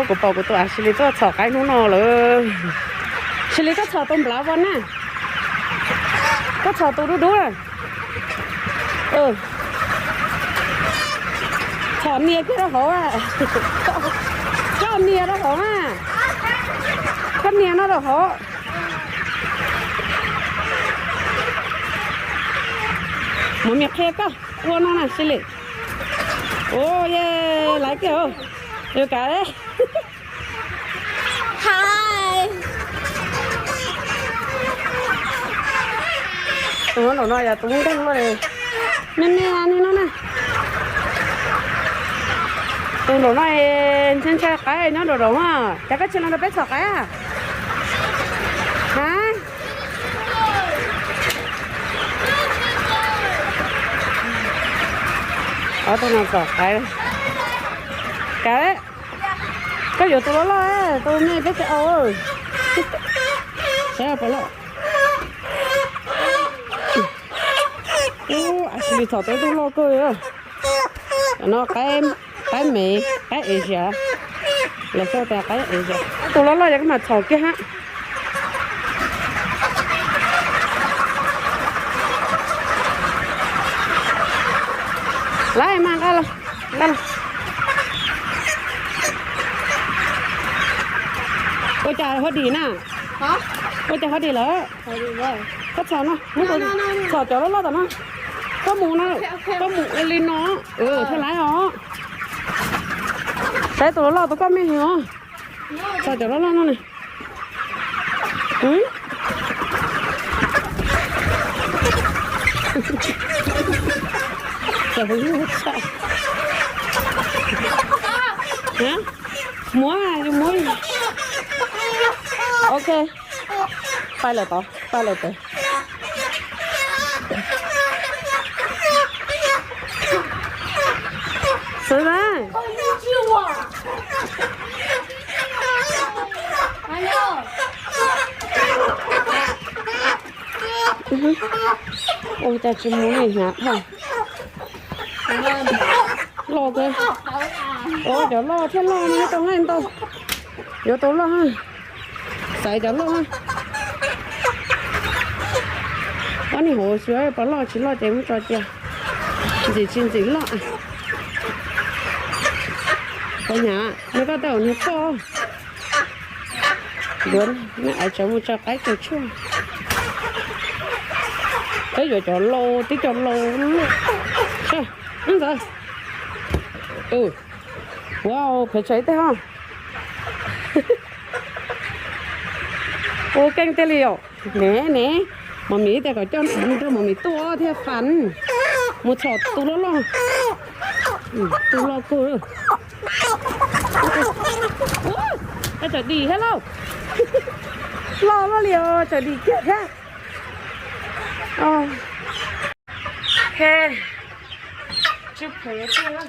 Kuv pom kuv tus Ashley tuaj txhom qaib hnub no lawm. Ashley, koj txhom tus nplav vos na. Koj txhom tus dub dub na. Txhom nias kiag rau hauv. Coj nias rau hauv na. Koj nias no rau hauv. Mus, me qhia koj ua no na, Ashley. Ua ye, laiv kiag. Yus kav. Tus nraum no yog tus nkeeg luaj li. Me me ni no na. Tus nraum no ntshai ntshai qaib nyob nraum nraum na. Cas koj tsis los nrog peb txhom qaib a? Ha? Ob tug no txhom qaib. Kav, koj yuav tus loj loj, tus me peb tsis au. Saib pom loj. Ub, Ashley txhom tau ib tug loj kawg. Cov no qaib, qaib me, qaib Asia. Lawv xav tias qaib Asia. Tus loj loj yog koj mam txhom kiag hab. Laiv mas nqa los, nqa los. Ua cas ho dim na? Ua cas ho dim lawm? Koj txhom no, muab txhom cov loj loj tom no. Koj mus no, koj mus li no, thiaj laiv os. Saib tus loj loj tus koj me heev os. Txhom cov loj loj no na. Muab, yus muab. Ok. Pais lawm tod, pais lawm tod. Xwb na. Ua cas tsis mus li hnyav dhau. Loj kawg. Ua cov loj thiaj loj no tau nqaij ntau. Yuav tau loj. Xaiv cov loj. Ob niag hauv xyuas pom loj tsis loj ces muab tso cia. Ntxim tsis ntxim loj. Pov hnyav, nws koj tau niag poj. Yuav, neb ais tsawv mus tso qaib tso tshuaj. Peb yuav cov lau, tib cov lau loj. Ntawd. Wow, phem tsawv ib teg os. Ua keej tiag li os. Ne ne, Mos Mis tias kom coj nws rau Mos Mis tuaj thiaj fais. Mus txhom tus loj loj. Tus loj kawg. Tawm dim thiab lauj. Loj loj li os, tawm dim kiag thiab. He, tsw phem tiag.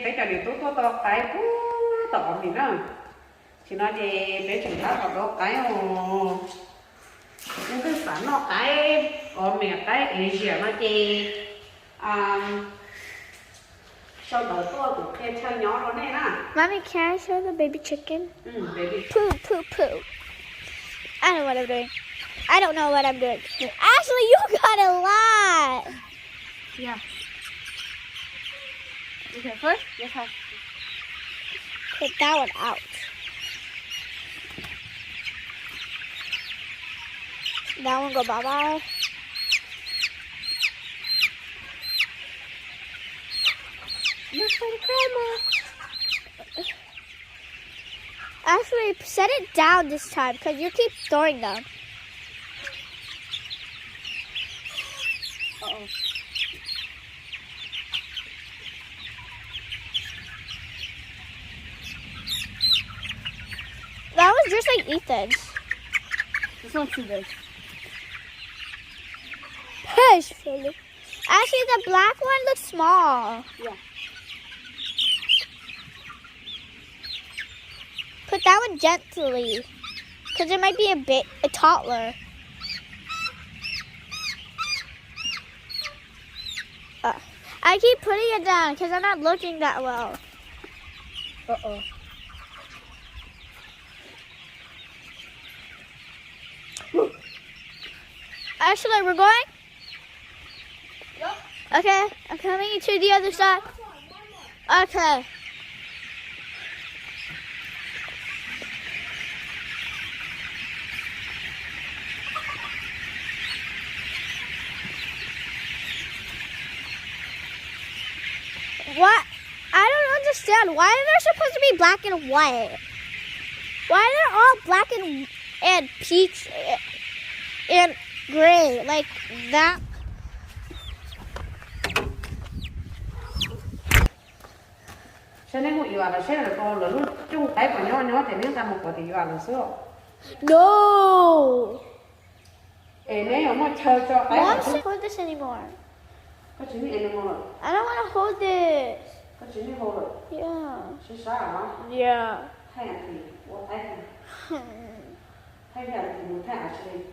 Peb cov niam tub tuaj tau qaib puag tom Qhov Mem na. Tsis no ces peb tseem tab tom tau qaib os. Leej twg xav noj qaib Qhov Mem qaib Asia no ces sau ntawv tuaj kuv qhia chaw nyob rau nej na. Mommy, can I show the baby chicken? Poop, poop, poop. I don't know what I'm doing. I don't know what I'm doing. Ashley, you got a lot. Yeah. Okay, first, yes, hi. Put that one out. That one go bye bye. You're from Grandma. Actually, set it down this time because you keep throwing them. Uh-oh. That was just like Ethan's. This one's too big. Push, Philly. Actually, the black one looks small. Yeah. Put that one gently, because it might be a bit a toddler. Uh, I keep putting it down because I'm not looking that well. Uh-oh. Ashley, we're going? Okay, I'm coming to the other side. Okay. What? I don't understand. Why are they supposed to be black and white? Why are they all black and, and peach and gray like that? Saib neb mus yuav lawm seb lawv ko lawv lub cooj qaib puas nyob nyob ces neb nqa mus kuv tim yuav lawm xwb. No. Es neb yuav muaj chaw tso qaib lawm xwb. Hold this anymore. Koj tsis nij animal lawm? I don't want to hold this. Koj tsis nij hold lawm? Yeah. Sib sab los? Yeah. Thaij a thi, ua thaij a. Thaij a thi mus thaij a thi.